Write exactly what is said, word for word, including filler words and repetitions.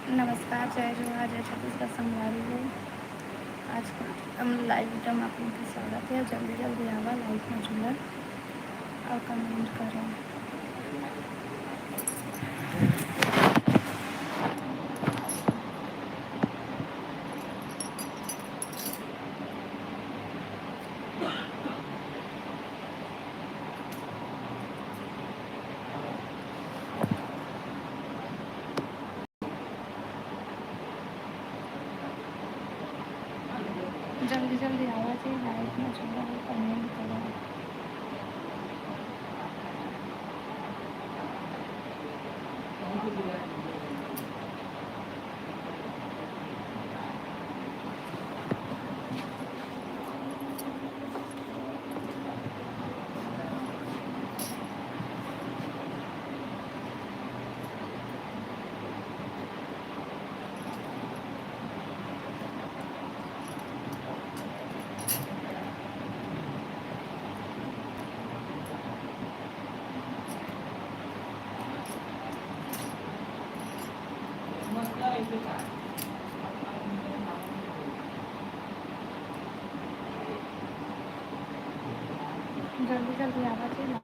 नमस्कार, जय जोहार, जय छत्तीसगढ़ संगवारी हो। आज के हम लाइव वीडियो में आप लोग के स्वागत है। जल्दी जल्दी आवा, लाइव में जुड़ा और कमेंट करो। जल्दी जल्दी आवा जी, लाइव में जुड़ा हो, कमेंट करो। जल्दी जल्दी आवा जी।